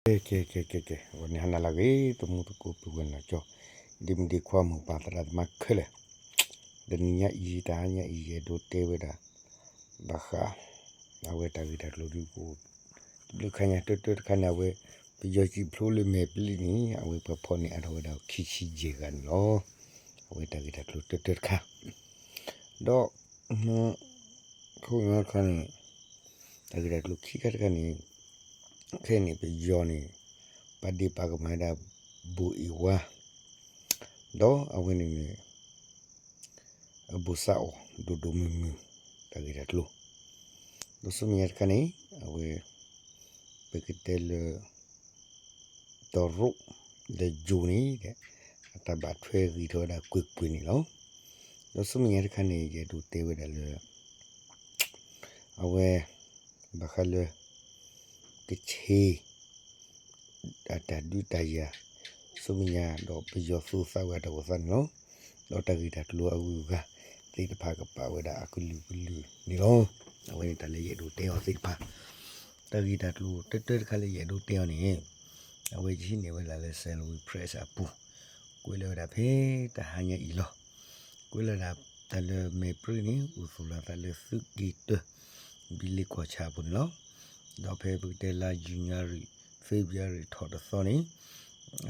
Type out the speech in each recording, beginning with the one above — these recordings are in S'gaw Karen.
ကဲ ကဲ ကဲ ကဲ ကဲ ဂီၤန့ၣ်ဟါနၤလၢအဂ့ၤ သမူသကိးပုၢ်ဝဲၢ်နီၢ်ကၠီ ဒ့မုၣ်ဒ့ခွါမိၢ်ပၢ်သရၣ်သမါခဲလၢာ်, တနံၤညါအံၤ တဟါညါအံၤ ယအဲၣ်ဒိးတဲဝဲဒၣ် ဘၣ်ဃး အဝဲတၢ်ဂ့ၢ်တၢ်ကျိၤဒုးကအိၣ် တဘျုးခါညါ တၢတၢတခါန့ၣ် အဝဲ ပယီၤစံၣ်ဖျိလၢမဲာ်ပြံန့ၣ် အဝဲပှၤဖီၣ်န့ၢ်အါထီၣ်ဝဲဒၣ်ခံဆံယဲၢ်ဂၤန့ၣ်လီၤ. အဝဲတၢ်ဂ့ၢ်တၢ်ကျိၤတၢတၢတခါ ဒီး ခိၣ်ညီတခါန့ၣ် တၢ်ဂ့ၢ်တၢ်ကျိၤခံခါတခါန့ၣ် ခဲအံၤန့ၣ် ပယီၤန့ၣ် ပာ်ဒ့ၣ်ပာ်ကမၣ်ဝဲဒၣ် ဘိၣ်အ့ၣ်ဝါ ဒီးအဝဲန့ၣ်န့ၣ် အဘိၣ်စးအီၣ် ဒိၣ်ဒိၣ်မုၢ်မုၢ် တၢ်ဂ့ၢ်တၢ်ကျိၤ ဒီးဆူမဲာ်ညါတခါန့ၣ် အဝဲ ပကတဲလၢ တီရိၣ် ဒီးယိၤန့ၣ် အတၢ်ဘၣ်ထွဲဂ့ၤထီၣ်ဝဲဒၣ်ကွ့ၢ်ကွ့ၢ်န့ၣ်လီၤ. ဒီးဆူမဲာ်ညါတခါန့ၣ် ယအဲၣ်ဒိးတဲဝဲဒၣ်လၢ အဝဲ ဘၣ်ဃးလၢ ကဆ့ အတၢ်ဒုးတၢ်ယၤ ဆူမဲာ်ညါဒီးပယီၤသူသးဝဲအတၢ်အိၣ်သးန့ၣ်လီၤ. ဒီးတၢ်ဂ့ၢ်တၢ်ကျိၤအဂုၤအဂၤသ့ၣ်တဖၣ်ကပာ်ဝဲဒၣ်အကလုာ်ကလုာ်န့ၣ်လီၤ. အဝဲန့ၣ်တၢ်လၢယအဲၣ်ဒိးတဲအီၤသ့ၣ်တဖၣ် တၢ်ဂ့ၢ်တၢ်ကျိၤတၢတၢတခါလၢယအဲၣ်ဒိးတဲအီၤန့ၣ် အဝဲယဟံးန့ၢ်ဝဲဒၣ်လၢ Salween Press အပူၤ ကွဲးလၢဝဲဒၣ်ဖဲတဟါညါအံၤလီၤ. ကွဲးလၢဒၣ်တၢ်လၢမဲာ်ပြံန့ၣ် အိၣ်သူၣ်လီၤသးလၢသုးက့တၢၢ် ဘံလ့ကီၢ်ဆၣ်အပူၤန့ၣ်လီၤ. ဒီးဖဲပကတဲလါ January February ထီၣ်တသီန့ၣ်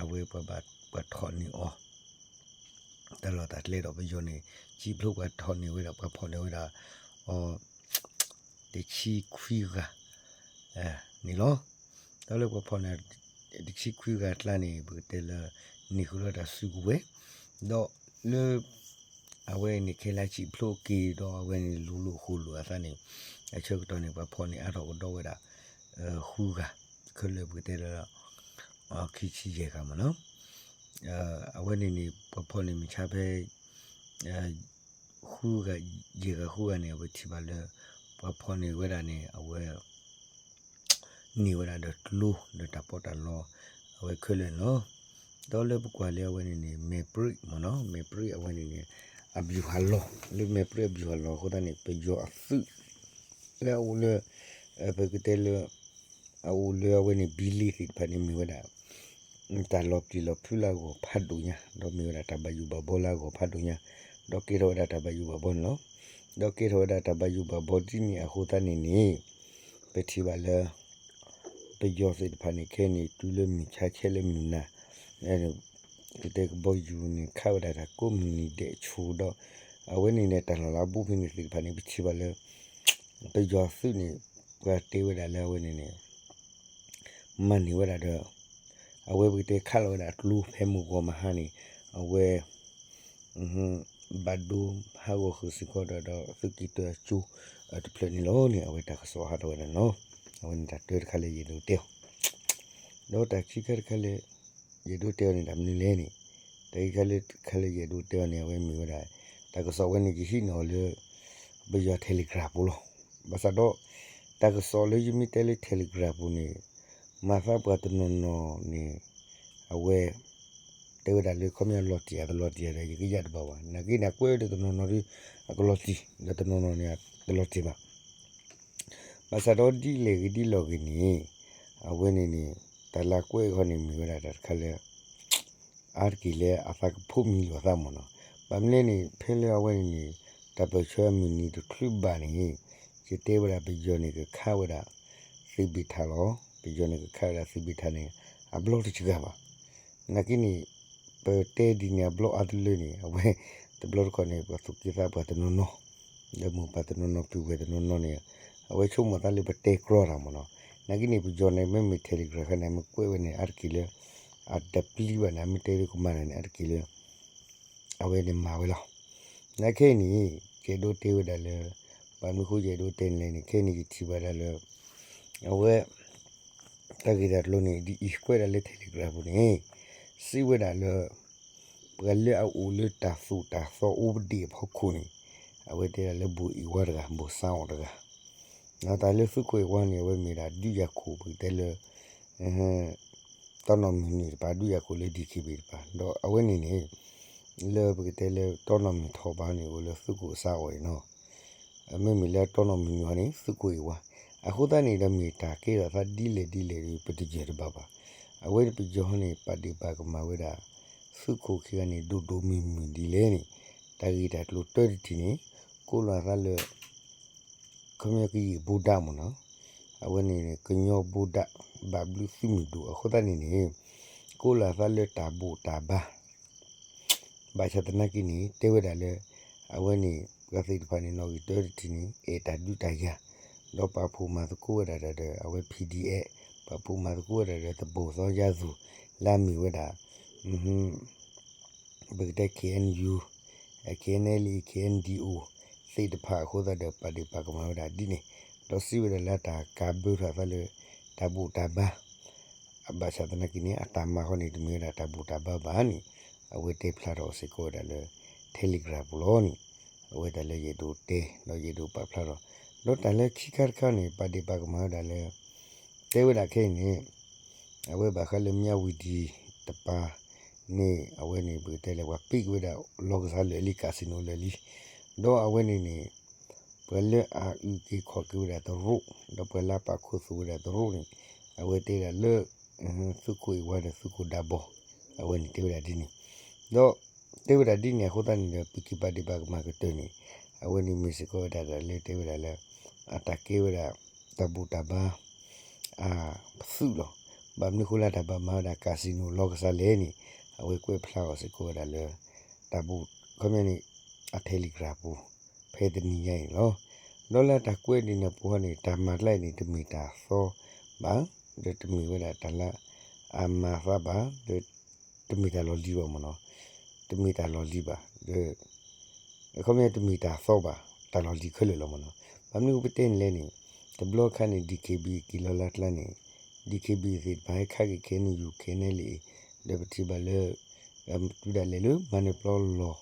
အဝဲပှၤဘၣ်ပှၤထီၣ်န့ၢ်အီၤ တၢ်လီၢ်တၢ်ကျဲဒီးပယီၤန့ၣ် စံၣ်ဖျိပှၤထီၣ်န့ၢ်ဝဲဒၣ် ပှၤဖီၣ်န့ၢ်ဝဲဒၣ် အီၤ တဆံခွံဂၤ န့ၣ်လီၤ. တၢ်လၢပှၤဖီၣ်န့ၢ် တဆံခွံဂၤအကျါန့ၣ် ပကတဲလၢ န့ၢ်ဃုာ်လီၤတၢ်စုကဝဲၤ ဒီးလၢ အဝဲန့ၣ်ခဲလၢာ်စံၣ်ဖျိက့ၤဒီးအဝဲန့ၣ်လူၤလိာ်ဃိာ်လိာ်အသးန့ၣ် အဆၢကတီၢ်န့ၣ် ပှၤဖီၣ်န့ၢ်အါထီၣ်ကဒီးဝဲဒၣ် ဃုဂၤ ခဲလၢာ်ပကတဲလၢ ခံဆံယဲၢ်ဂၤမ့ၢ်နီၤ အဝဲန့ၣ်န့ၣ် ပှၤဖီၣ်န့ၢ်မုၢ်ဆါဖဲ ဃုဂၤ ယဲၢ်ဂၤဃုဂၤန့ၣ် အဝဲထံၣ်ဘၣ်လၢ ပှၤဖီၣ်န့ၢ်ဝဲဒၣ်န့ၣ် အဝဲ န့ၢ်ဝဲဒၣ်ဒီးကျိဒီးတၢ်ပီးတၢ်လီ အဝဲခဲလၢာ်န့ၣ်လီၤ. ဒီးလၢပကွၢ်လၢအဝဲန့ၣ်န့ၣ် မဲာ်ပြံမ့ၢ်နီၤ မဲာ်ပြံအဝဲန့ၣ်န့ၣ် အဘံၣ်ဟးလီၢ် လၢမဲာ်ပြံအဘံၣ်ဟးလီၢ်အဃိသတးန့ၣ် ပယီၤအသုး လၢအအိၣ်လၢ ပကတဲလၢ အအိၣ်လၢအဝဲန့ၣ်ဘံလ့သ့ၣ်တဖၣ်န့ၣ်မ့ၢ်ဝဲဒၣ် တၢ်လီၤပျံၤလီၤဖုးလၢအဂီၢ်ဖးဒိၣ်ညါ ဒီးမ့ၢ်ဝဲဒၣ်တၢ်ဘၣ်ယိၣ်ဘၣ်ဘီလၢအဂီၢ်ဖးဒိၣ်ညါ ဒီးကဲထီၣ်ဝဲဒၣ်တၢ်ဘၣ်ယိၣ်ဘၣ်ဘီန့ၣ်လီၤ. ဒီးကဲထီၣ်ဝဲဒၣ်တၢ်ဘၣ်ယိၣ်ဘၣ်ဘီဒ်န့ၣ်အဃိသတးန့ၣ်န့ၣ် ပထံၣ်ဘၣ်လၢ ပယီၤသ့ၣ်တဖၣ်န့ၣ် ခဲအံၤန့ၣ် တုၤလၢမုၢ်ဆါဆဲးလၢမုၢ်နၤ ကတဲကဘီယူၤန့ၣ် ခးဝဲဒၣ်တၢ်ကိးမုၢ်နံၤဒဲးဆိဒီး အဝဲန့ၣ်န့ၣ် တၢ်လီၢ်လၢအဘူးဖဲန့ၣ်သ့ၣ်တဖၣ်န့ၣ် ပထံၣ်ဘၣ်လၢ ပယီၤသုးန့ၣ် ပှၤတဲဝဲဒၣ်လၢအဝဲန့ၣ်န့ၣ် မၤန့ၢ်ဝဲဒၣ်ဒီး အဝဲပကတဲခးလီၤဝဲဒၣ်အကျိဖဲမုၢ်ဂီၤမဟါန့ၣ် အဝဲ ဘၣ်ဒိဟးဂီၤဃုာ်စ့ၢ်ကီးဒီး ဒီးသုးက့တၢၢ်အကၠိအတဖျၢၣ်န့ၣ်လီၤန့ၣ် အဝဲတၢ်ကစီၣ်ဟးထီၣ်ဝဲဒၣ်န့ၣ်လီၤ. အဝဲန့ၣ်တၢ်တၢတခါလၢယအဲၣ်ဒိးတဲအီၤ ဒီးတၢ်ခံခါတခါလၢ ယအဲၣ်ဒိးတဲအီၤန့ၣ် တၢ်မနုၤလဲၣ်န့ၣ် တၢ်ခံခါလၢတခါလၢယအဲၣ်ဒိးတဲအီၤန့ၣ် အဝဲမ့ၢ်ဝဲဒၣ် တၢ်ကစီၣ်ဝဲန့ၣ် ယဟံးန့ၢ်အီၤလၢ ပယီၤ Telegram ပူၤလီၤ. ဘၣ်ဆၣ်ဒီး တၢ်ကစီၣ်လၢယမ့ၢ်တဲလၢ Telegram ပူၤန့ၣ် မၤသးပှၤတနီၤနီၤန့ၣ် အဝဲ တဲဝဲဒၣ်လၢခီပညီလီၤတံၢ်အတလီၤတံၢ်ဒီး ယကယၢ်တဘၣ်ဘၣ်. နာ်က့န့ၣ် အကွဲးဝဲဒၣ်တနီၤနီၤဒီး အကလီၤတံၢ် ဒီးတနီၤနီၤန့ၣ် တလီၤတံၢ်ဘၣ်. ဘၣ်ဆၣ်ဒီးဒ်လဲၣ်ဂ့ၤဒ်လဲၣ်ဂ့ၤန့ၣ် အဝဲန့ၣ်န့ၣ် တၢ်လၢအကွဲးအခီန့ၣ်မ့ၢ်ဝဲဒၣ်တၢ်တခါလၢ အါတက့ၢ်လၢအသးကဖိးမံလိာ်အသးမ့ၢ်နီၤ. ဘၣ်မနုၤလဲၣ်န့ၣ် ဖဲလၢအဝဲန့ၣ်န့ၣ် တၢ်ပၢၢ်ဆၢအမုၢ်နံၤတချုးဘၣ်န့ၣ် ယတဲဝဲဒၣ်ပယီၤန့ၣ်ကခးဝဲဒၣ် သုးဘ့ၣ်ထၣ်လီၤ. ပယီၤန့ၣ်ကခးဝဲဒၣ်သုးဘ့ၣ်ထၣ်န့ၣ် အဘျီတစှၤဘၣ်. နာ်က့န့ၣ် ပတဲဒ်န့ၣ်အဘျီအါတလၢန့ၣ် အဝဲ တဘျီတခီၣ်န့ၣ် ပှၤသူၣ်က့သးပှၤတနီၤနီၤ ဒီးမိၢ်ပၢ်တနီၤနီၤပုၢ်ဝဲၢ်တနီၤနီၤန့ၣ် အဝဲဆိကမိၣ်သးလၢပတဲကြီတၢ်မ့ၢ်နီၤ. နာ်က့န့ၣ် ပယီၤန့ၣ် မ့မ့ၢ် Telegram ခါန့ၣ် မ့ၢ်ကွဲးဝဲန့ၣ် အါတက့ၢ်လၢ အတပျံၤဘၣ်န့ၣ် အမ့ၢ်တဲလၢကမၤနၤန့ၣ် အါတက့ၢ်လၢ အဝဲန့ၣ်မၤဝဲလီၤ. နာ်က့န့ၣ် ယအဲၣ်ဒိးတဲဝဲဒၣ်လၢ ဘၣ်မနုၤဃိယအဲၣ်ဒိးတဲန့ၣ်လဲၣ်န့ၣ် ခဲအံၤန့ၣ် ယထံၣ်ဘၣ်ဒၣ်လၢ အဝဲ တၢ်ဂ့ၢ်တၢ်ကျိၤန့ၣ် ဒ်အံၤကွဲးဒၣ်လၢ Telegram ပူၤန့ၣ် စံးဝဲဒၣ်လၢ ပှၤလၢအအိၣ်လၢတၢ်သိၣ်တၢ်သီအိၣ်ပဒ့ၣ်အဖီခိၣ်န့ၣ် အဝဲတဲဒၣ်လၢဘိၣ်အ့ၣ်ဝါတဂၤ ဘိၣ်စါအီၣ်တဂၤ ဒီးတၢ်လၢသုးခိၣ်အ့ၣ်ဝါန့ၣ် အဝဲမ့ၢ်ဒၣ်ဒုးယၤခိၣ် ပကတဲလၢ တီနီၢ်မုၢ်နုာ်တပၤ ဒုးယၤခိၣ်လၢ DKBA တပၤ ဒီးအဝဲန့ၣ်န့ၣ် လၢပကတဲလၢတီနီၢ်မုၢ်ထီၣ်ဘၣ်န့ၣ် အိၣ်လၢသုးခိၣ်စါအီၣ်အံၤနီၤ. မ့မ့ၢ်လၢတီနီၢ်မုၢ်နုာ်အီၤန့ၣ် သုးခိၣ်အ့ၣ်ဝါ အဃိသတးန့ၣ်ဒီးမ့ၢ်တၢ်ကဲထီၣ်သးဒ်လဲၣ်ဒ်လဲၣ်ဒီး ပတယၢၢ်တဘၣ်ဘၣ်. အဝဲန့ၣ်ပယီၤန့ၣ် ပာ်ဒ့ၣ်ပာ်ကမၣ်ဝဲဒၣ် သုးခိၣ်ခံဂၤန့ၣ် ဒိၣ်ဒိၣ်မုၢ်မုၢ်ဒ်လဲၣ်န့ၣ် တၢ်ဂ့ၢ်တၢ်ကျိၤတၢတထံၣ်န့ၣ် ကိးလီၤသးလၢ ခီပညီကယံာ်ဘိဒၣ်မ့ၢ်နီၤ, အဝဲန့ၣ် ကညီဘိဒၣ် ဘၣ်ဘျုးသုးမုၢ်ဒိၣ်အဃိသတးန့ၣ်န့ၣ် ကိးလီၤသးလၢတၢ်ဘူၣ်တၢ်ဘါ ဘၣ်ဆၣ်သနာ်က့န့ၣ် တဲဝဲဒၣ်လၢ အဝဲန့ၣ် ပှၤသ့ၣ်တဖၣ်န့ၣ် နီၣ်ဂံၢ်တၢတထံၣ်န့ၣ် အဲၣ်တၢ်ဒုးတၢ်ယၤ ဒီးပာ်ဖှိၣ်မၤသကိးဝဲဒၣ်ဒီး အဝဲ P D F ပာ်ဖှိၣ်မၤသကိးဝဲဒၣ်ဒီး သဘိၣ်သီယါသူၣ် လၢအမ့ၢ်ဝဲဒၣ် ပကတဲ K N U K N L A K N D O သ့ၣ်တဖၣ်အဃိသတးဒီး ပာ်ဒ့ၣ်ပာ်ကမၣ်ဝဲဒၣ်ဒ်န့ၣ်, ဒီးစံးဝဲဒၣ်လၢတၢ်ကးဘၢထီၣ်သးလၢ တၢ်ဘူၣ်တၢ်ဘါ ဘၣ်ဆၣ်သနာ်က့န့ၣ် အတၢ်မၤဃီန့ၣ် တမ့ၢ်ဝဲဒၣ်တၢ်ဘူၣ်တၢ်ဘါဘၣ်န့ၣ် အဝဲတဲဖျါထီၣ်စ့ၢ်ကီးဝဲဒၣ်လၢ Telegram ပူၤလီၤန့ၣ်, အဝဲဒၣ်လၢယအဲၣ်ဒိးတဲ ဒီးယအဲၣ်ဒိးပာ်ဖျါထီၣ်, ဒီးတၢ်လၢခံခါတခါန့ၣ် ပာ်ဒ့ၣ်ပာ်ကမၣ်ဝဲဒၣ်လၢ တဲဝဲဒၣ်ခဲအံၤန့ၣ် အဝဲဘၣ်ဃးလၢ မြဝတီ တပၤန့ၣ် အဝဲန့ၣ် ပကတဲလၢပှၤပံးက့ၤဝဲဒၣ် လီၢ်ကစၢ်လၢာ်လံ casino လၢာ်လံ, ဒီးအဝဲန့ၣ်န့ၣ် ပှၤလၢအအုၣ်က့ၤခီၣ်က့ၤဝဲဒၣ်တရူး ဒီးပှၤလၢအပာ်ခူသူၣ်ဝဲဒၣ်တရူးန့ၣ် အဝဲတဲဒၣ်လၢ သုးခိၣ်အ့ၣ်ဝါဒီးသုးခိၣ်ဒးဘီ အဝဲန့ၣ်တဲဝဲဒၣ်ဒ်န့ၣ်, ဒီးတဲဝဲဒၣ်ဒ်န့ၣ်အဃိသတးန့ၣ်ဒီး ပက့ၤပာ်ဒ့ၣ်ပာ်ကမၣ်ကတၢၢ်န့ၣ် အဝဲန့ၣ်မ့ၢ်စ့ၢ်ကီးဝဲဒၣ်တၢ်လၢတဲဝဲဒၣ်လၢ အတၢ်ကဲဝဲဒၣ် တၢ်ဘူၣ်တၢ်ဘါ အသုးလီၤ. ဘၣ်မနုၤဃိလၢတၢ်ဘၣ်မၤဝဲဒၣ် casino လီၢ်ကစၢ်လဲၣ်န့ၣ် အဝဲကွဲးဖျါအီၤစ့ၢ်ကီးဝဲဒၣ်လၢ တၢ်ဘူၣ် ခီပညီန့ၣ် အ Telegram ပူၤ ဖဲတနံၤညါအံၤန့ၣ်လီၤ. ဒီးလၢတၢ်ကွဲးဒ်န့ၣ်အပူၤန့ၣ် တၢ်မၤကျါအံၤန့ၣ် တမ့ၢ်တၢ်သီဘၣ်, ဒီးတမ့ၢ်ဝဲဒၣ်တၢ်လၢ အမၤသးဘၣ်, ဒီး တမ့ၢ်တၢ်လီၢ်လံၤဘၣ်မ့ၢ်နီၤ, တမ့ၢ်တၢ်လီၢ်လံၤဘၣ်, ဒီး အခီပညီတမ့ၢ်တၢ်သီဘၣ်, တၢ်လီၢ်လံၤခဲလၢာ်လီၤမ့ၢ်နီၤ. ဘၣ်မနုၤပတဲန့ၣ်လဲၣ်န့ၣ် တဘျီခါန့ၣ် DKB က့ၤလီၤလၢကျါန့ၣ် DKB သ့ၣ်တဖၣ်ဟဲခးက့ၤ KNU KNLA ဒီးပထံၣ်ဘၣ်လၢ တုၤဒၣ်လဲာ်လၢ မၤနၢၤပျီလီၤကွံာ်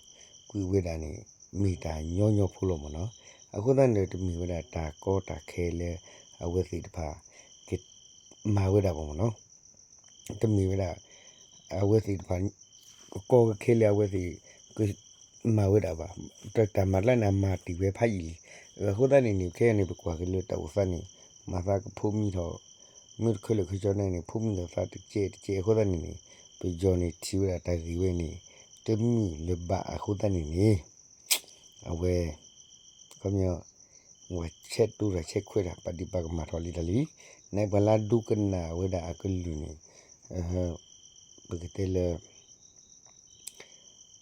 ဝဲဒၣ်န့ၣ် မ့ၢ်တၢ်ညီညီဖိလီၤမ့ၢ်နီၤ. အဃိသတးန့ၣ်ဒီး တမ့ၢ်ဝဲဒၣ်တၢ်ကီတၢ်ခဲလၢ အဝဲသ့ၣ်တဖၣ် က မၤဝဲဒၣ်ဘၣ်မ့ၢ်နီၤ. တမ့ၢ်ဝဲဒၣ် အဝဲသ့ၣ်တဖၣ် ကကီကခဲလၢအဝဲသ့ၣ် ကမၤဝဲဒၣ်ဘၣ်. တၢ်မၤကျါန့ၣ် အမၤတ့ၢ်ဝဲဖးယံာ်လံ. အဃိသတးန့ၣ်န့ၣ် ခဲအံၤန့ၣ် ပကွၢ်က့ၤလၢတၢ်အိၣ်သးန့ၣ် မၤသးကဖိးမံထီၣ် မ့ၢ်တခဲလၢာ်ခဲဆ့န့ၣ်န့ၣ် ဖိးမံထီၣ်သးတကဲးတကဲးအဃိသတးန့ၣ်န့ၣ် ပယီၤန့ၣ်ထံၣ်ဝဲဒၣ်တၢ်ဂ့ၢ်ဝဲန့ၣ် တမုာ်လၢၤဘၣ်အဃိသတးန့ၣ်န့ၣ် အဝဲ ခီပညီ ဝဲဆဲးတူၢ်တၢ်ဆဲးခွဲးတၢ် ပာ်ဒံးပာ်ကမၣ်ထီၣ်လံတၢ်လံ. နပှၤလၢဒိကနၣ်ဝဲဒၣ်အကလုၢ်န့ၣ် ပကတဲလၢ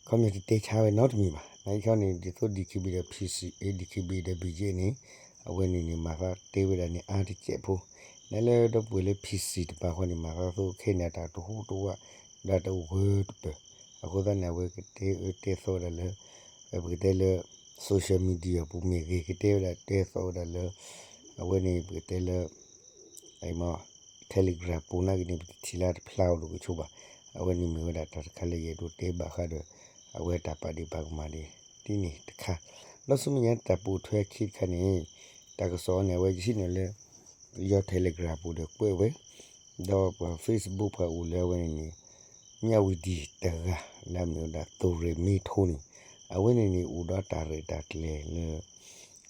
ခီပညီတတဲဆါဝဲနီတမံၤဘၣ်. နာ်က့ခီန့ၣ် ဒ်သိး DKB ဒီး PC, DKB ဒီး BGF န့ၣ် အဝဲန့ၣ်န့ၣ် မၤသးတဲဝဲဒၣ်န့ၣ် အါတစဲးဖိ, နလၢဒီပုၢ်ဝဲၢ်လၢ PC တပၤဃီန့ၣ် မၤသးသိခဲန့ၣ် အတၢ်တဟူးတဝး ဒီးတဂၢၢ်တပၢၢ်, အဃိသတးန့ၣ် အဝဲကတဲအၢတဲသီဝဲဒၣ်လၢ ပကတဲလၢ social media ပူၤမ့ၢ်ဂ့ၤ ကတဲဝဲဒၣ်တဲသီဝဲဒၣ်လၢ အဝဲန့ၣ် ပကတဲလၢ Telegram ပူၤနာ်က့န့ၣ် ပတထံၣ်လၢတဖျါအီၤဒိၣ်ကဆိဘၣ်. အဝဲန့ၣ်မ့ၢ်ဝဲဒၣ်တၢ်တခါလၢယအဲၣ်ဒိးတဲဘၣ်ဃးဒီး အဝဲတၢ်ပာ်ဒံးပာ်ကမၣ်ဒ်န့ၣ်တခါ, ဒီးဆူမဲာ်ညါတၢ်ပိာ်ထွဲခံတခါန့ၣ် တၢ်ကစီၣ်အံၤန့ၣ် အဝဲယဟံးန့ၢ်လၢ ပယီၤ Telegram ပူၤဒီးကွဲးဝဲ, ဒီးပှၤ Facebook ပှၤအိၣ်လၢအဝဲန့ၣ်န့ၣ် မြဝတီ တဂၤ လၢအမ့ၢ်ဝဲဒၣ် သုးရ့ၣ်မ့ထိန့ၣ် အဝဲန့ၣ်န့ၣ် အိၣ်ဒီးတၢ်ရဲၣ်တၢ်ကျဲၤလၢ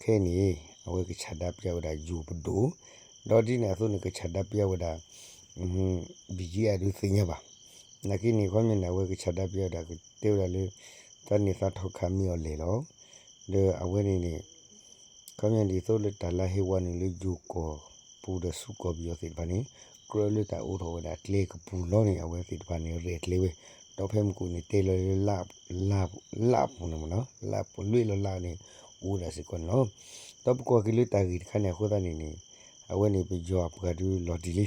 ခဲအံၤန့ၣ် အဝဲကဆန္ဒပြဝဲဒၣ်ယိၤပဒိၣ်, ဒီးဒ်န့ၣ်အသိးန့ၣ် ကဆန္ဒပြဝဲဒၣ် BGF ဒုးသ့ၣ်ညါဘၣ်. နာ်က့န့ၣ် ခီပညီန့ၣ် အဝဲကဆန္ဒပြဝဲဒၣ် ကတဲဝဲဒၣ်လၢ သးန့ၢ်သးထီၣ်ခးမ့ၢ်အီၤလဲၣ်လီၤ. ဒီးအဝဲန့ၣ်န့ၣ် ခီပညီဒ်သိးလၢတၢ်လၢဟဲဝဲန့ၣ်လၢ ယိၤကီၢ်ပူၤဒီးဆူကီၢ်ပယီၤသ့ၣ်တဖၣ်န့ၣ် ကြၢးလၢတၢ်အိးထီၣ်ဝဲဒၣ်ကျဲကပူၤလီၤန့ၣ် အဝဲသ့ၣ်တဖၣ်န့ၣ် ရဲၣ်ကျဲၤဝဲ, ဒီးဖဲမုၢ်ကိၣ်န့ၣ် တဲလီၤလၢ လၢ်ပူၤန့ၣ်မ့ၢ်နီၤ လၢ်ပူၤလွဲၢ်လီၤလၢ်န့ၣ် အိၣ်ဝဲဒၣ်စ့ၢ်ကီးန့ၣ်လီၤ. ဒီးပကွၢ်က့ၤလၢတၢ်ဂ့ၢ်တခါန့ၣ် အဃိသတးန့ၣ်န့ၣ် အဝဲန့ၣ်ပယီၤအပှၤဒုးလီၤတံၢ်လံ.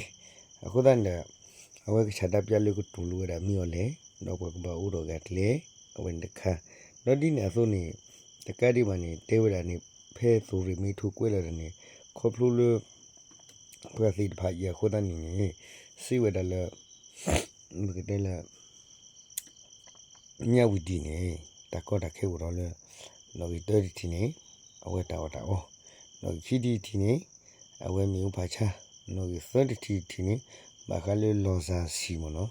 အဃိသတးန့ၣ်ဒီး အဝဲကဆန္ဒပြလၢကတူၢ်လိာ်ဝဲဒၣ်မ့ၢ်အီၤလဲၣ်, ဒီးပှၤကဘၣ်အိးထီၣ်က့ၤကျဲ အဝဲန့ၣ်တခါ, ဒီးဒ်န့ၣ်အသိးန့ၣ် တကးဒံးဘၣ်န့ၣ် တဲဝဲဒၣ်န့ၣ် ဖဲသုးရ့ၣ်မ့ထိကွဲးလီၤဒၣ်န့ၣ် ခီဖျိလၢ ပှၤသ့ၣ်တဖၣ်အံၤအဃိသတးန့ၣ်န့ၣ် စံးဝဲဒၣ်လၢ ပကတဲလၢ မြဝတီ န့ၣ် တၢ်ကီတၢ်ခဲအိၣ်ထီၣ်လၢ နီၣ်ဂံၢ်တၢတထံၣ်န့ၣ် အဝဲတၢ်အီၣ်တၢ်အီ, နီၣ်ဂံၢ်ခံတထံၣ်န့ၣ် အဝဲမ့ၣ်အူဖးဆါ, နီၣ်ဂံၢ်သၢတထံၣ်တထံၣ်န့ၣ် ဘၣ်ဃးလၢလီၢ်စၢ်ဆံၣ်မ့ၢ်နီၤ,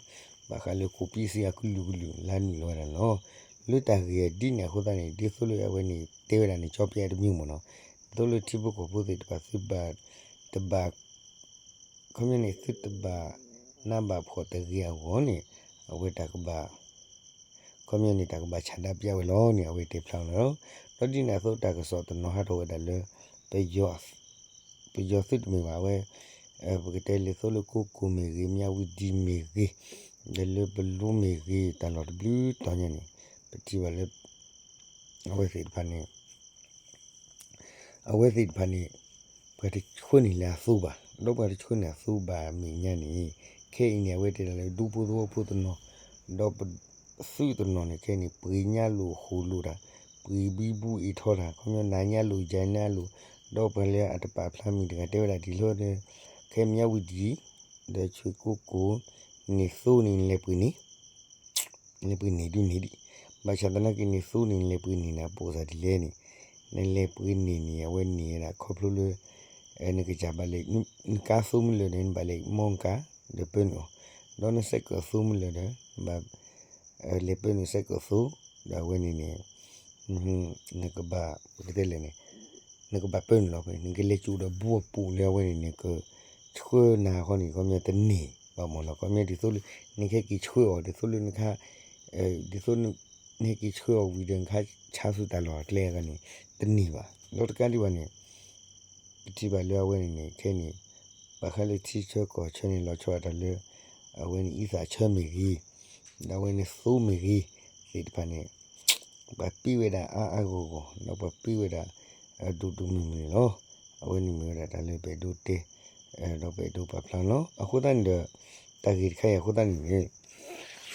ဘၣ်ဃးလၢကိးပံစံအကလုာ်ကလုာ်လၢနုာ်လီၤဝဲဒၣ်န့ၣ်လီၤ. လၢတၢ်ဂ့ၢ်ဒ်န့ၣ်အဃိသတးန့ၣ် ဒ်သိးလၢအဝဲန့ၣ်တဲဝဲဒၣ်န့ၣ် ကၠီပျဲတမံၤမ့ၢ်နီၤ, ဒ်သိးလၢထံဖိကီၢ်ဖိသ့ၣ်တဖၣ်သုဘၣ် တဘၣ် ခီပညီန့ၣ် သုတဘၣ်နးဘၣ်ဖှီၣ်တဂ့ၤအဂီၢ်န့ၣ် အဝဲတၢ်ကဘၣ် ခီပညီန့ၣ် တၢ်ကဘၣ်ဆန္ဒပြဝဲလီၤန့ၣ် အဝဲတဲဖျါလီၤ. ဒီးဒ်န့ၣ်အသိးတၢ်ကစီၣ်တနီၤဟးထီၣ်ဝဲဒၣ်လၢ ပယီၤသုးတမ့ၢ်ဘၣ် အဝဲ ပကတဲလၢသိလၢကိကိၣ်မ့ၢ်ဂ့ၤ မၠးဝံၤဒံမ့ၢ်ဂ့ၤ ဒီးလၢပလူမ့ၢ်ဂ့ၤ တၢ်လီၢ်တဘျုးတီၤညါန့ၣ် ပထံၣ်ဘၣ်လၢ အဝဲသ့ၣ်တဖၣ်န့ၣ် အဝဲသ့ၣ်တဖၣ်န့ၣ် ပှၤတဆှၢန့ၢ်လၢအသိဘၣ်, ဒီးပှၤတဆှၢန့ၢ်အသိဘၣ်အမဲာ်ညါန့ၣ် ခဲအံၤန့ၣ် အဝဲတဲဒၣ်လၢဒူဖိသဝီဖိတနီၤ ဒီးပသုးတနီၤန့ၣ် ခဲအံၤန့ၣ် ပှ့ၤညါလိာ်ဃိာ်လိာ်တၢ်, ပှ့ၤဘံဘူအ့ၣ်ထီတၢ် ခီပညီနၤညါလိာ်ယၤညါလိာ်, ဒီးပှၤလၢအတပာ်ဖျါမံၤတဂၤတဲဝဲဒၣ်ဒ်လီၤဒီး ခဲမၠးဝံၤဒံ ဒီးဆွ့ၣ်ကိကိၣ် န့ၢ်သိန့ၣ် နလဲၤပှ့ၤန့ၢ် နလဲၤပှ့ၤန့ၢ်ဒုးန့ၢ်ဒံး, ဘၣ်ဆၣ်သနာ်က့န့ၣ် သိန့ၣ် နလဲၤပှ့ၤန့ၢ်န့ၣ် အပိာ်စၢ်ဒ်လဲၣ်န့ၣ်, နလဲၤပှ့ၤန့ၢ်န့ၣ် အဝဲန့ၢ်ဝဲဒၣ်ခီဖျိလၢ နကစၢ်ဘၣ်လဲၤ နကါသိမုၢ်လၢာ်ဒီး နဘၣ်လဲၤမီၢ်နကါ ဒီးပၢနုာ်အီၤ, ဒီးနစဲးကၢးသိမုၢ်လၢာ်ဒီး နဘၣ် လဲၤပၢနုာ်စဲးကၢးသိ, ဒီးအဝဲန့ၣ်န့ၣ် နကဘၣ် ပကတဲလဲၣ်န့ၣ် နကဘၣ်ပၢနုာ်လီၤဖဲ နကလဲၤကၠိဒီးဘှီၣ်ပူၤလၢအဝဲန့ၣ်န့ၣ် ကဆှၢနၤဃီန့ၣ် ခီပညီတန့ၢ်ဘၣ်မၢ်လီၤ. ခီပညီဒ်သိးလၢ နကဟဲက့ၤဆှၢအီၤ ဒ်သိးလၢနခါ ဒ်သိး နဟဲက့ၤဆှၢအီၤဝံၤဒီး နခါဆါဆူတၢ်လီၢ်အကျဲအဂီၢ်န့ၣ် တန့ၢ်ဘၣ်. ဒီးတကးဒံးဘၣ်န့ၣ် ပထံၣ်ဘၣ်လၢအဝဲန့ၣ်န့ၣ် ခဲအံၤန့ၣ် ဘၣ်ဃးလၢထံဆၢကီၢ်ဆၢန့ၣ် လီၤဆီဒၣ်တၢ်လၢ အဝဲန့ၣ်အံသၣ်ဆၢမ့ၢ်ဂ့ၤ, ဒီးအဝဲန့ၣ်သိမ့ၢ်ဂ့ၤ သ့ၣ်တဖၣ်န့ၣ် ပှၤပ့ၤဝဲဒၣ်အါအါဂီၢ်ဂီၢ် ဒီးပှၤပ့ၤဝဲဒၣ် ဒိၣ်ဒိၣ်မုၢ်မုၢ်န့ၣ်လီၤ. အဝဲန့ၣ်မ့ၢ်ဝဲဒၣ်တၢ်လၢပအဲၣ်ဒိးတဲ ဒီးပအဲၣ်ဒိးပာ်ဖျါန့ၣ်လီၤ. အဃိသတးန့ၣ်ဒီး တၢ်ဂ့ၢ်တ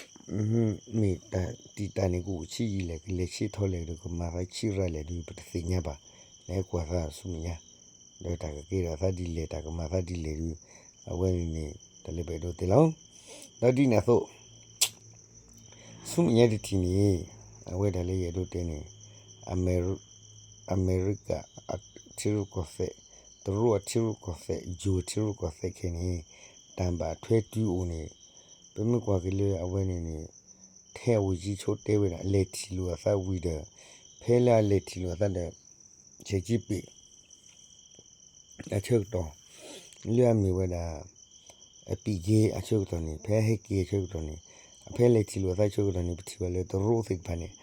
ခါအံၤအဃိသတးန့ၣ်န့ၣ် မ့ၢ်တၢ်တံာ်တာ်န့ၣ် ကအိၣ်ဆံးယံာ်လဲၣ် ကလဲၤဆံးထီၣ်လဲၣ်ဒီး ကမၤသးဆံးရၤလဲၣ်ဒီး ပတသ့ၣ်ညါဘၣ်. နဟဲကွၢ်သးဆူမဲာ်ညါ ဒီးတၢ်ကကဲထီၣ်သးဒ်လဲၣ် တၢ်ကမၤသးဒ်လဲၣ်ဒီး အဝဲန့ၣ်န့ၣ် တၢ်လၢပအဲၣ်ဒိးတဲလီၤ. ဒီးဒ်န့ၣ်အသိး ဆူမဲာ်ညါတထံၣ်န့ၣ် အဝဲဒၣ်လၢယအဲၣ်ဒိးတဲန့ၣ် အမဲရကၤ ထံရူၢ်ကီၢ်သဲး, တရူးအထံရူၢ်ကီၢ်သဲး, ယိၤထံရူၢ်ကီၢ်သဲးခဲန့ၣ် တၢ်ဘၣ်ထွဲတုၤအိၣ်န့ၣ် ပမ့ၢ်ကွၢ်က့ၤလၢအဝဲန့ၣ်န့ၣ် ထဲအဝံၤကံဆိတဲဝဲဒၣ် လဲၤထံၣ်လိာ်အသးဝံၤဒီး ဖဲလၢအလဲၤထံၣ်လိာ်အသးဒီး ဆဲးကံပ့း အဆၢကတီၢ် လၢအမ့ၢ်ဝဲဒၣ် အပံးက့အဆၢကတီၢ်န့ၣ် ဖဲဟဲက့ၤအဆၢကတီၢ်န့ၣ် အဖဲလဲၤထံၣ်လိာ်အသးဆၢကတီၢ်န့ၣ် ပထံၣ်ဘၣ်လၢတရူးသ့ၣ်တဖၣ်န့ၣ်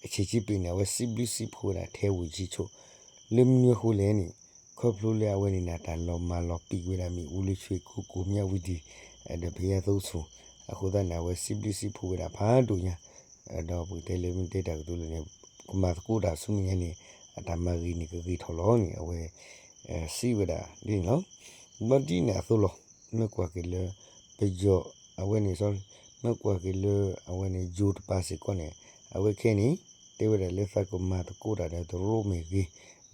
အဆဲးကံပ့းန့ၣ် အဝဲစံးဘျုးစံးဖှိၣ်ဝဲဒၣ်ထဲဝံၤကံဆိ လၢမနုၤအဃိလဲၣ်န့ၣ် ခီဖျိလၢအဝဲန့ၣ်န့ၣ် တၢ်လီၤမၢ်လီၤပံာ်ဝဲဒၣ်မ့ၣ်အူလၢဆွ့ၣ်ကိကိၣ်မၠးဝံၤဒံ ဒီးဖဲယါသိဆူၣ် အဃိသတးန့ၣ် အဝဲစံးဘျုးစံးဖှိၣ်ဝဲဒၣ်ဖးဒိၣ်ညါ ဒီးပကတဲလၢမ့ၢ်တဲတၢ်ကတိၤလၢန့ၣ် ကမၤသကိးတၢ်ဆူမဲာ်ညါန့ၣ် အတၢ်မၤဂ့ၤန့ၣ် ကဂ့ၤထီၣ်လီၤန့ၣ် အဝဲ စံးဝဲဒၣ်ဒ်န့ၣ်လီၤ. ဘျီဒ်န့ၣ်အသိးလီၤ. မ့ၢ်ကွၢ်က့ၤလၢ ပယီၤ အဝဲန့ၣ် sorry မ့ၢ်ကွၢ်က့ၤလၢ အဝဲန့ၣ် ယိၤတပၤစ့ၢ်ကီးန့ၣ် အဝဲခဲအံၤန့ၣ် တဲဝဲဒၣ်လၢသးကမၤသကိးတၢ်ဒီးတရူးမ့ၢ်ဂ့ၤ, ဒီး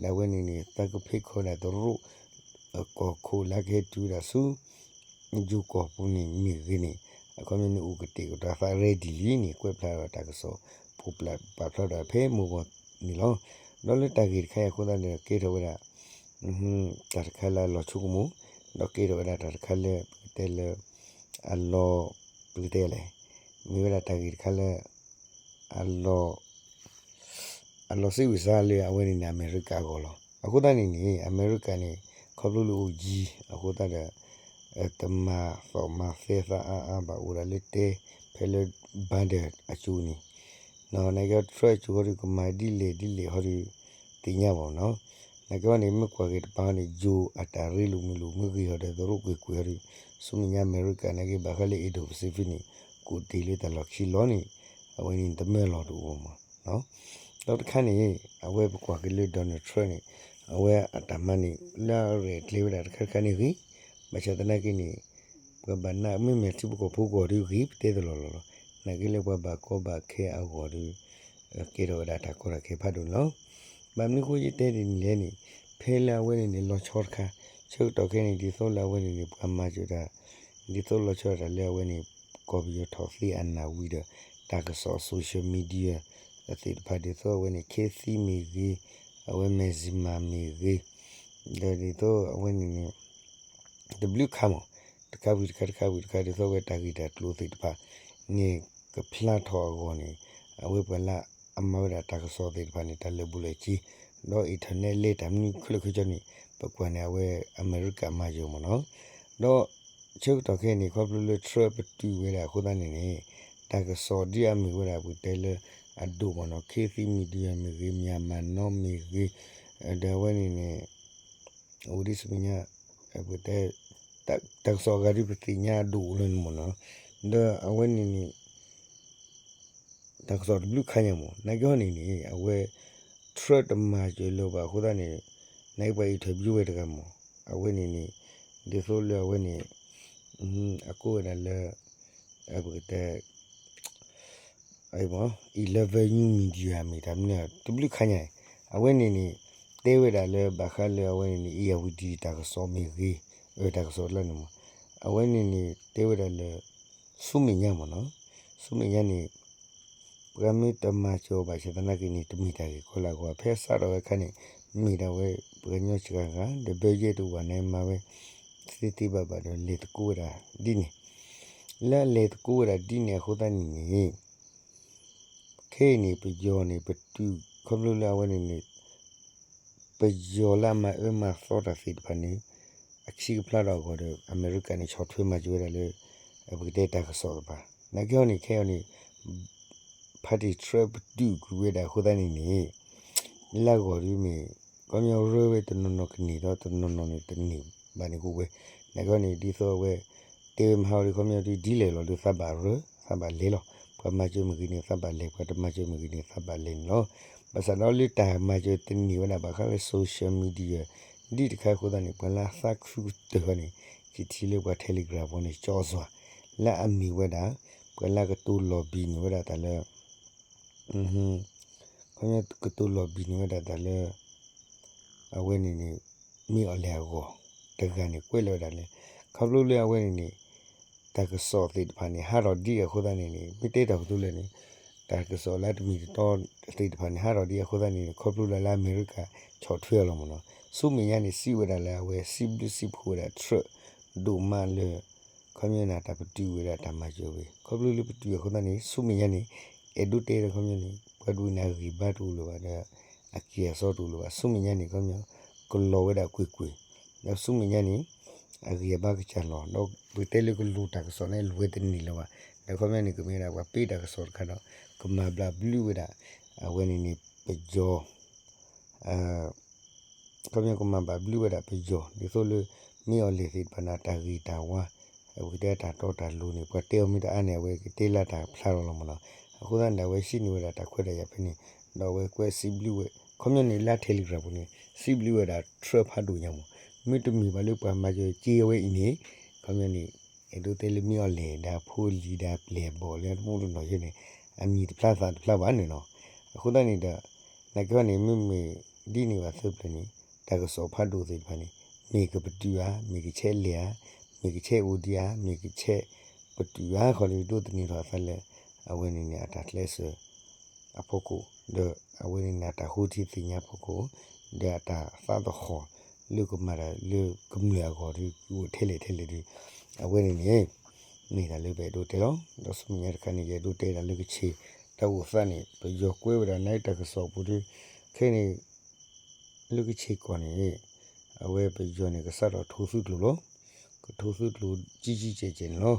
အဝဲန့ၣ်န့ၣ် သးကဖ့ၣ်ခီဒၣ်တရူး ကီၢ်ခိၣ်လၢကဟဲတုၤဝဲဒၣ်ဆူ ယိၤကီၢ်ပူၤန့ၣ်မ့ၢ်ဂ့ၤန့ၣ် အခီပညီန့ၣ် အိၣ်ကတဲာ်ကတီၤသး ready လံန့ၣ် ကွဲးဖျါဒီးတၢ်ကစီၣ် ပာ်ဖျါဒီးဖဲမိၢ်ပှၢ်န့ၣ်လီၤ. ဒီးလၢတၢ်ဂ့ၢ်တခါအံၤအဃိသတးန့ၣ် ကဲထီၣ်ဝဲဒၣ် တၢ်တခါလၢအလီၤဆိကမိၣ်, ဒီးကဲထီၣ်ဝဲဒၣ်တၢ်တခါလၢ ပကတဲလၢ အလီၤ ပကတဲလဲၣ်, မ့ၢ်ဝဲဒၣ်တၢ်ဂ့ၢ်တခါလၢ အလီၤ အလီၤစံးဝံၤစါလၢအဝဲန့ၣ်န့ၣ် အမဲရကၤအဂီၢ်လီၤ. အဃိသတးန့ၣ်န့ၣ် အမဲရကၤန့ၣ် ခီဖျိလၢအိၣ်ယံၤ အဃိသတးဒီး တမၤသီၣ်မၤသဲသးအါအါဘၣ် အိၣ်ဒၣ်လၢတဲ ဖဲလၢ Biden အစိၤန့ၣ် နာ်က့ Trump အစိၤဟီဒီး ကမၤဒ်လဲၣ်ဒ်လဲၣ်ဟီဒီး သ့ၣ်ညါဘၣ်နီၤ. နာ်က့ဟီန့ၣ် မ့ၢ်ကွၢ်က့ၤတပၤဟီန့ၣ် ယိၤအတၢ်ရ့လိာ်မုာ်လိာ်မ့ၢ်ဂ့ၤဟီဒီး တရူးကွ့ၢ်ကွ့ၢ်ဟီဒီး ဆူမဲာ်ညါအမဲရကၤနာ်က့ ဘၣ်ဃးလၢ Indo-Pacific န့ၣ် ကအိၣ်တ့ၢ်လၢတၢ်လီၢ်ခံလီၤန့ၣ် အဝဲန့ၣ်တမၢလီၤတအိၣ်မး ဒီးတခါန့ၣ် အဝဲပကွၢ်က့ၤလၢ Donald Trump န့ၣ် အဝဲအတၢ်မၤန့ၣ် လၢအရဲၣ်ကျဲၤဝဲဒၣ်တခါတခါန့ၣ်ဂ့ၤ, ဘၣ်ဆၣ်သနာ်က့န့ၣ် ပှၤဘၣ်နးမ့မ့ၢ်ထံဖိကီၢ်ဖိကီၢ်ဒီးဂ့ၤ ပတဲသလီၤလီၤလီၤ. နာ်က့လၢပှၤဘၣ်ကီဘၣ်ခဲအဂီၢ်ဒီး ကဲထီၣ်ဝဲဒၣ်တၢ်ကီတၢ်ခဲဖးဒိၣ်န့ၣ်လီၤ. ဘၣ်မနုၤဃိယတဲဒ်န့ၣ်လဲၣ်န့ၣ် ဖဲလၢအဝဲန့ၣ်န့ၣ် လီၤဆီတခါ ဆၢကတီၢ်ခဲအံၤန့ၣ် ဒ်သိးလၢအဝဲန့ၣ်န့ၣ် ပှၤမၤစၢၤတၢ် ဒ်သိးလီၤဆီဒၣ်တၢ်လၢအဝဲန့ၣ် ကီၢ်ပယီၤထီၣ်သ့အနၢ်ဝံၤဒီး တၢ်ကစီၣ် social media သ့ၣ်တဖၣ် ဒ်သိးအဝဲန့ၣ် Kathy မ့ၢ်ဂ့ၤ, အဝဲ Maxine မ့ၢ်ဂ့ၤ, ဒီးဒ်သိးအဝဲန့ၣ်န့ၣ် တဘျုးခါမး တခါဝံၤတခါ တခါဝံၤတခါ ဒ်သိးအဝဲတၢ်ဂ့ၢ်တၢ်ကျိၤသ့ၣ်တဖၣ်န့ၣ် ကဖျါထီၣ်အဂီၢ်န့ၣ် အဝဲပှၤလၢအမၤဝဲဒၣ်တၢ်ကစီၣ်သ့ၣ်တဖၣ်န့ၣ် တၢ်လၢာ်ဘူၣ်လၢာ်စ့ ဒီး internet လဲၤတၢ်မနုၤခဲလၢာ်ခဲဆ့န့ၣ် ပကွၢ်န့ၣ် အဝဲအမဲရကၤမၤစၢၤမ့ၢ်နီၤ, ဒီးဆၢကတီၢ်ခဲအံၤန့ၣ် ခီဖျိလၢ Trump ပတုာ်ဝဲဒၣ်အဃိသတးန့ၣ်န့ၣ် တၢ်ကစီၣ်ဒ်အမ့ၢ်ဝဲဒၣ်ပကတဲလၢအဒိၣ်မ့ၢ်နီၤ ခေတ်သစ် Media မ့ၢ်ဂ့ၤ Myanmar Now မ့ၢ်ဂ့ၤ, ဒီးအဝဲန့ၣ်န့ၣ် အိၣ်ဒ်ဆူမဲာ်ညါ ပတဲ တၢ်ကစီၣ်အဂၤဒ်ပသ့ၣ်ညါ အဒိၣ်လၢန့ၣ်မ့ၢ်နီၤ, ဒီးအဝဲန့ၣ်န့ၣ် တၢ်ကစီၣ်တဘျုးခါညါမ့ၢ် နာ်က့ဟီန့ၣ်န့ၣ် အဝဲ Trump တမၤစၢၤလၢၤဘၣ်အဃိသတးန့ၣ် နာ်က့ပှၤ interview ဝဲတဂၤမ့ၢ် အဝဲန့ၣ်န့ၣ် ဒ်သိးလၢအဝဲန့ၣ် အကိးဝဲဒၣ်လၢ ပကတဲ Eleven News Media မ့ၢ်တၢ်မနုၤတဘျုးခါညါအံၤ အဝဲန့ၣ်န့ၣ် တဲဝဲဒၣ်လၢဘၣ်ဃးလၢအဝဲန့ၣ်န့ၣ် ဧရာဝတီ တၢ်ကစီၣ်မ့ၢ်ဂ့ၤ တၢ်ကစီၣ်လၢန့ၣ်မ့ၢ် အဝဲန့ၣ်န့ၣ် တဲဝဲဒၣ်လၢ ဆူမဲာ်ညါမ့ၢ်နီၤ ဆူမဲာ်ညါန့ၣ် ပှၤမ့ၢ်တမၤစၢၤအီၤဘၣ်ဆၣ်သနာ်က့န့ၣ် တမ့ၢ်တၢ်ဂ့ၢ်ကီလၢအဂီၢ် ဖဲစးထီၣ်ဝဲအခါန့ၣ် မ့ၢ်ဒၣ်ဝဲ ပှၤကညီစှၤဂၤ ဒီး budget တအိၣ်ဘၣ်န့ၣ် မၤဝဲ သ့သ့ဘၣ်ဘၣ်ဒီး လဲၤသကိးဝဲဒၣ်ဒ်န့ၣ် လၢအလဲၤသကိးဝဲဒၣ်ဒ်န့ၣ်အဃိသတးန့ၣ်န့ၣ် ခဲအံၤန့ၣ် ပယီၤန့ၣ် ပတုာ် ခီဖျိလၢအဝဲန့ၣ်န့ၣ် ပယီၤလၢအမၤအၢမၤသီတၢ်သ့ၣ်တဖၣ်န့ၣ် အခံကဖျါထီၣ်အဂီၢ်ဒီး အမဲရကၤန့ၣ် ဆီၣ်ထွဲမၤစၢၤဝဲဒၣ်လၢ ပကတဲတၢ်ကစီၣ်တဖၣ် နာ်က့ဟီန့ၣ် ခဲအံၤန့ၣ် ဖါတံၣ် Trump ပတုာ်ကွံာ်ဝဲဒၣ်အဃိသတးန့ၣ်န့ၣ် လၢအဂီၢ်ဒ်မ့ၢ် ခီပညီရၢဝဲတနီၤနီၤကန့ၢ်ဒီးတနီၤနီၤန့ၣ်တန့ၢ်ဘၣ်န့ၣ်အိၣ်ဝဲ နာ်က့ဟီန့ၣ် ဒ်သိးအဝဲ တဲဝဲမဟါအီၤဒ်ခီပညီဒ်လဲၣ်လီၤဒီးသးဘၣ်ရၢ သးဘၣ်လဲၤလီၤ ပှၤမၤစၢၤမ့ၢ်ဂ့ၤန့ၣ် သးဘၣ်လဲၤ ပှၤတမၤစၢၤမ့ၢ်ဂ့ၤန့ၣ် သးဘၣ်လဲၤန့ၣ်လီၤ ဘၣ်ဆၣ်ဒီးလၢတၢ်မၤစၢၤတန့ၢ်ဝဲဒၣ်ဘၣ်ဃးလၢ social media ဒ်တခါအဃိသတးန့ၣ် ပှၤလၢအသးခုကတၢၢ်ဟီန့ၣ် ကထံၣ်လၢပှၤ Telegram ဖီန့ၣ်ကၠီစွာ် လၢအမ့ၢ်ဝဲဒၣ် ပှၤလၢကတိၤလီၤဘံၣ်န့ၢ်ဝဲဒၣ်တၢ်လၢ ခီပညီကတိၤလီၤဘံၣ်န့ၢ်ဝဲဒၣ်တၢ်လၢ အဝဲန့ၣ်န့ၣ် မ့ၢ်အီၤလဲၣ်အဂီၢ် တဂၤန့ၣ်ကွဲးလီၤဝဲဒၣ်လၢ ခီဖျိလၢအဝဲန့ၣ်န့ၣ် တၢ်ကစီၣ်သ့ၣ်တဖၣ်န့ၣ် ဟးထီၣ်ဒ်အဃိသတးန့ၣ်န့ၣ် မ့ၢ်တဲတၢ်ကတိၤလၢန့ၣ် တၢ်ကစီၣ်လၢတမံၤတတီသ့ၣ်တဖၣ်န့ၣ် ဟးထီၣ်ဒ်အဃိသတးန့ၣ် ခီဖျိလၢလၢအမဲရကၤဆီၣ်ထွဲအီၤလီၤမ့ၢ်နီၤ ဆူမဲာ်ညါန့ၣ် စံးဝဲဒၣ်လၢအဝဲစံးဘျုးစံးဖှိၣ်ဝဲဒၣ် Trump ဒိၣ်မးလၢ ခီပညီန့ၣ် တၢ်ပတုာ်ဝဲဒၣ်တၢ်မၤစၢၤဝဲ ခီဖျိလၢပတုာ်အဃိသတးန့ၣ် ဆူမဲာ်ညါန့ၣ် အဲၣ်ဒိးတဲဒီးခီပညီန့ၣ် ပှၤဒ်အံၤန့ၣ် အဂံၢ်ဘါတအိၣ်လၢၤဘၣ်ဒီး အကံၢ်အစီတအိၣ်လၢၤဘၣ် ဆူမဲာ်ညါန့ၣ် ခီပညီ ကလီၤဝဲဒၣ်ကွ့ၢ်ကွ့ၢ် ဒီးဆူမဲာ်ညါန့ၣ် အဂံၢ်အဘါကစၢ်လီၤ ဒီးပကတဲလၢကလူၤတၢ်ကစီၣ်န့ၣ် လူၤဝဲတန့ၢ်လၢၤဘၣ် ဒီးခီပညီန့ၣ် ကမ့ၢ်ဝဲဒၣ်ပှၤပ့တၢ်ကစီၣ်တခါဒီး ကမၤဘျးဘျုးဝဲဒၣ် အဝဲန့ၣ်န့ၣ် ပယီၤ ခီပညီကမၤဘျးဘျုးဝဲဒၣ်ပယီၤ ဒ်သိးလၢ မ့ၢ်အီၤလဲၣ်သ့ၣ်တဖၣ်န့ၣ် တၢ်ဂ့ၢ်တၢ်ဝါ ပကတဲတၢ်တီတၢ်လိၤန့ၣ် ပှၤတဲအီၤမ့ၢ်တအါန့ၣ် အဝဲကတဲလၢတၢ်ဖျါလီၤလီၤမ့ၢ်နီၤ အဃိသတးန့ၣ် အဝဲဟံးန့ၢ်ဝဲဒၣ်တၢ်ခွဲးတၢ်ယာ်ဖဲန့ၣ် ဒီးအဝဲကွဲးစံးဘျုးဝဲ ခီပညီန့ၣ်လၢ Telegram ပူၤန့ၣ် စံးဘျုးဝဲဒၣ် Trump ဖးဒိၣ်ညါမ့ၢ် မ့တမ့ၢ်ဘၣ်လၢပှၤမၤစၢၤက့ၤအဝဲအံၤန့ၣ် ခီပညီန့ၣ် အဲၣ်ဒိးတဲလၢမ့ၢ်အီၤလဲၣ် ဒီးဖိလံၤဒီးပျဲၢ်ဘီၣ်လၢတမူတနီၤယဲန့ၣ် အမံၤတဖျါသးတဖျါဘၣ်န့ၣ်လီၤ. အဃိသတးန့ၣ်ဒီး နာ်က့ဟီန့ၣ် မ့မ့ၢ်ဒ်န့ၣ်ဘၣ်သ့ၣ်တဖၣ်န့ၣ် တၢ်ကစီၣ်ဖးဒိၣ်သ့ၣ်တဖၣ်န့ၣ် မ့ၢ်ကပတုာ်ဧါ, မ့ၢ်ကဆဲးလဲၤဧါ, မ့ၢ်ကဆဲးအိၣ်ဒံးဧါ, မ့ၢ်ကဆဲးပတုာ်ဧါ ခီဒ်ဒိးသန့ၤထီၣ်အသးလၢ အဝဲန့ၣ်န့ၣ် အတၢ်ကျဲးစၢး အဖီခိၣ် ဒီးအဝဲန့ၣ်န့ၣ် အတၢ်ဃိထံသ့ၣ်ညါဖီခိၣ် ဒီးအတၢ်သးသဟီၣ် လၢကမၤတၢ်လၢကမျၢၢ်အဂီၢ်ဒီး ကအိၣ်ထဲလဲၣ်ထဲလဲၣ်ဒီး အဝဲန့ၣ်န့ၣ် မ့ၢ်တၢ်လၢပအဲၣ်ဒိးတဲလီၤ. ဒီးဆူမဲာ်ညါတခါန့ၣ် ယအဲၣ်ဒိးတဲဒၣ်လၢကဆ့ၣ် တၢ်အိၣ်သးန့ၣ် ပယီၤကွဲးဝဲဒၣ်န့ၣ် တၢ်ကစီၣ်ပူၤဒီး ခဲအံၤန့ၣ် လၢကဆ့ၣ်ကီၢ်န့ၣ် အဝဲပယီၤန့ၣ် ကစးထီၣ်ထိးသုးကျိၤလီၤ. ကထိးသုးကျိၤကံကံကဲးကဲးန့ၣ်လီၤ.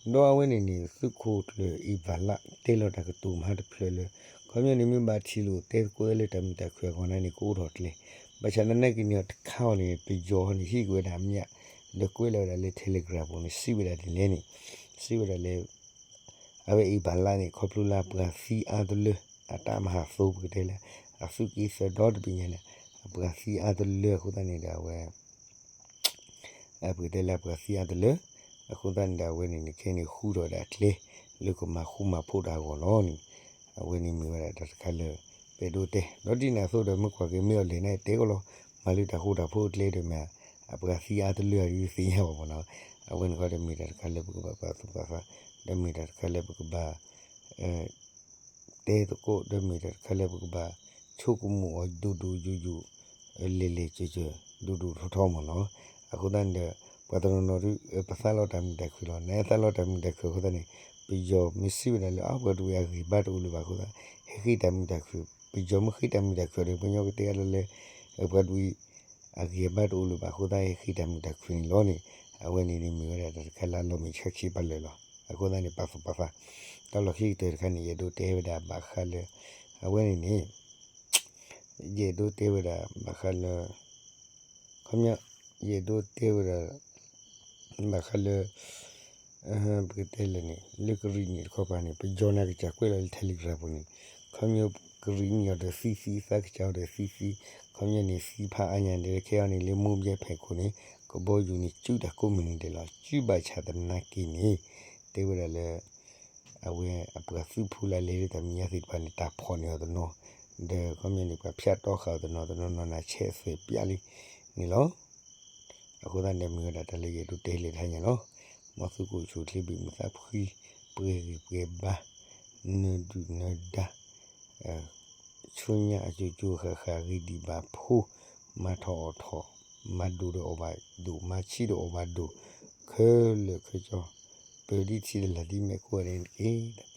ဒီးအဝဲန့ၣ်န့ၣ် သုးခိၣ်ကျၢၢ်အ့ၣ်ဘၣ်လး တဲလီၤတၢ်ကတိၤမဟါတဖျၢၣ်လၢ ခီပညီန့ၣ် မ့ၢ်ဘၣ်ထံၣ်လိာ်တဲသကိးလၢတၢ်မုာ်တၢ်ခုၣ်အဂီၢ်န့ၣ် ကအိၣ်ထီၣ်ကျဲ. ဘၣ်ဆၣ်သနာ်က့န့ၣ် တခါအံၤန့ၣ် ပယီၤန့ၣ် ဟံးက့ၤဝဲဒၣ်မး ဒီးကွဲးလီၤဝဲဒၣ်လၢ Telegram ပူၤန့ၣ် စံးဝဲဒၣ်ဒ်လဲၣ်န့ၣ် စံးဝဲဒၣ်လၢ အဝဲအ့ၣ်ဘၣ်လးန့ၣ် ခီဖျိလၢအပှၤသံအါတလၢ အတၢ်မၤဟးသိပကတဲလၢ အသုးက့သၢဒီတဘ့ၣ်ညါန့ၣ် အပှၤသံအါတလၢအဃိသတးန့ၣ်ဒီးအဝဲ ပကတဲလၢအပှၤသံအါတလၢ အဃိသတးန့ၣ်ဒီးအဝဲန့ၣ်န့ၣ် ခဲအံၤန့ၣ် ဃုထီၣ်ဝဲဒၣ်အကျဲ လၢကမၤဃူမၤဖိးတၢ်အဂီၢ်လီၤန့ၣ် အဝဲန့ၣ်မ့ၢ်ဝဲဒၣ်တၢ်တခါလၢ ပအဲၣ်ဒိးတဲ ဒီးဒ်န့ၣ်အသိးဒီး မ့ၢ်ကွၢ်က့ၤမ့ၢ်အီၤလဲၣ်န့ၣ် တဲကလီၤ မၤလၢတၢ်ဃူတၢ်ဖိးအကျဲဒီးမ့ၢ် အပှၤသံအါတလၢအဒုးသ့ၣ်ညါဘၣ်မ့ၢ်နီၤ အဝဲန့ၣ်ဃီဒီးမ့ၢ်တၢ်တခါလၢပကဘၣ်ပာ်သူၣ်ပာ်သး ဒီးမ့ၢ်တၢ်တခါလၢပကဘၣ် တဲသကိး ဒီးမ့ၢ်တၢ်တခါလၢပကဘၣ် ဆိကမိၣ်အီၤဒိၣ်ဒိၣ်ယိာ်ယိာ် လဲၤလဲၤကၢၤကၢၤ ဒိၣ်ဒိၣ်ထီထီမ့ၢ်နီၤ. အဃိသတးန့ၣ်ဒီး ပှၤတနီၤနီၤဒုး ပသးလီတၢ်မုာ်တၢ်ခုၣ်လီၤ. နသးလီတၢ်မုာ်တၢ်ခုၣ်အဃိသတးန့ၣ် ပယီၤမ့ၢ်စံးဝဲဒၣ်လၢ အါ ပှၤတဝံၤအဂံၢ်ဘါတအိၣ်လၢၤဘၣ်အဃိသတး ဟဲဃ့တၢ်မုာ်တၢ်ခုၣ် ပယီၤမ့ၢ်ဃ့တၢ်မုာ်တၢ်ခုၣ်ဒီး ပှၤကညီကတဲအါလၢလၢ ပှၤတဝံၤ အဂံၢ်အဘါတအိၣ်လၢၤဘၣ်အဃိသတး ဟဲဃ့တၢ်မုာ်တၢ်ခုၣ်န့ၣ်လီၤန့ၣ်, အဝဲန့ၣ်န့ၣ်မ့ၢ်ဝဲဒၣ်တၢ်တခါလၢအလီၤမ့ၢ်ဆၢခံပာ်လၢာ်လီၤ. အဃိသတးန့ၣ် ပာ်သူၣ်ပာ်သး, တၢ်လီၢ်ခံကတၢၢ်တခါန့ၣ် ယအဲၣ်ဒိးတဲဝဲဒၣ်ဘၣ်ဃးလၢ အဝဲန့ၣ်န့ၣ် ယအဲၣ်ဒိးတဲဝဲဒၣ်ဘၣ်ဃးလၢ ခီပညီ ယအဲၣ်ဒိးတဲဝဲဒၣ် ဘၣ်ဃးလၢ ပကတဲလဲၣ်န့ၣ် လၢကရံၣ်နံၣ်တခီပၤန့ၣ် ပယီၤန့ၣ် အကစၢ်ကွဲးလီၤလၢ Telegram ပူၤန့ၣ်, ခီပညီ ကရံၣ်နံၣ်အီၤဒီးသံသံ သးကစၢ်အီၤဒီးသံသံ, ခီပညီန့ၣ် သံဖးအါညါဒီး ခဲအံၤန့ၣ် လၢမိၢ်ဘဲဖဲခိၣ်န့ၣ် ကဘီယူၤန့ၣ် စုတၢ်ကိးမုၢ်နံၤဒဲးလီၤ. စုဘၣ်ဆၣ်သနာ်က့န့ၣ် တဲဝဲဒၣ်လၢ အဝဲအပှၤသုးဖိလၢလဲၤလၢတၢ်မဲာ်ညါသ့ၣ်တဖၣ်န့ၣ် တၢ်ဖီၣ်န့ၢ်အီၤတနီၤ, ဒီးခီပညီန့ၣ် ပှၤဖၠးတီဃာ်အီၤတနီၤ တနီၤနီၤ နၢ်ဆဲးအသွဲၣ်ပျးလံန့ၣ်လီၤ. အဃိသတးန့ၣ် မ့ၢ်ဝဲဒၣ်တၢ်လၢယအဲၣ်ဒိးတဲလဲၣ်တဟါညါလီၤ. မ်သုကအိၣ်ဆူၣ်အိၣ်ချ့ ဘၣ်မုာ်သးဖှံ, ပှဲၤဂံၢ်ပှဲၤဘါ, နၢၤဒုၣ်နၢၤဒါ, ဆူညါအကၠိကၠိဃၣ်ဃၣ် ဂ့ၤဒံးဘၣ်ဖိ, မၤထီၣ်အီၣ်ထီၣ်, မၤဒိၣ်ဒီးအီၣ်ဘၣ်ဒိၣ်, မၤဆံးဒီးအီၣ်ဘၣ်ဒိၣ်, ခဲလၢာ်ခဲဆ့, ပၢၤဒ်ထံဒီးလၢ်ဒ်မဲာ်ခိၣ်န့ၣ်တက့ၢ်.